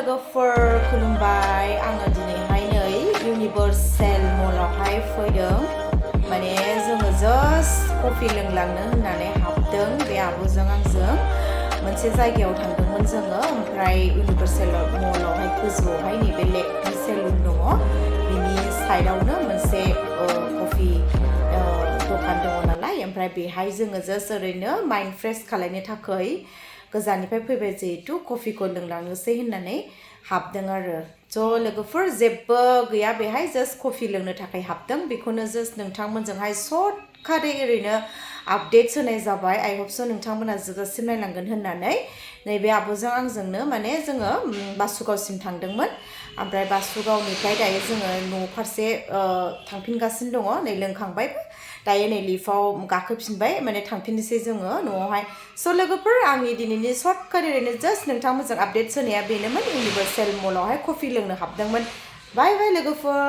लोगोफोर खुलुमबाय आङो दिनैहाय नै इउनिभार्सेल मलावहाय फैदों माने जोङो जस्ट कफि लोंलांनो होननानै हाबदों बे आब'जों आंजों मोनसे जायगायाव थांदोंमोन जोङो ओमफ्राय इउनिभार्सेल मलावहाय गोजौआवहाय नैबे लेकनि सेलुन दङ बिनि साइडआवनो मोनसे कफि दखान दङ नालाय ओमफ्राय बेहाय जोङो जस्ट ओरैनो माइन्ड फ्रेश खालायनो थाखाय गोजाननिफ्राय फैबाय जिहेतु कफिखौ लोंलांनोसै होननानै हाबदों आरो ज' लोगोफोर जेबो गैया बेहाय जस्ट कफि लोंनो थाखाय हाबदों बेखौनो जस्ट नोंथांमोनजोंहाय सर्टकाटै ओरैनो आपडेट्स होनाय जाबाय आई होप स' नोंथांमोना जोबजासिम नायलांगोन होननानै नैबे आब'जों आंजोंनो माने जोङो बासुगावसिम थांदोंमोन ओमफ्राय बासुगावनिफ्राय दायो जोङो न' फारसे थांफिनगासिनो दङ नै लोंखांबायबो दायो नै लिफ्टआव गाखोफिनबाय माने थांफिननोसै जोङो न'आवहाय स' लोगोफोर आंनि दिनैनि सर्टकाट ओरैनो जस्ट नोंथांमोनजों आपडेट्स होनाया बेनोमोन इउनिभार्सेल मलावहाय कफि लोंनो हाबदोंमोन बाय बाय लोगोफोर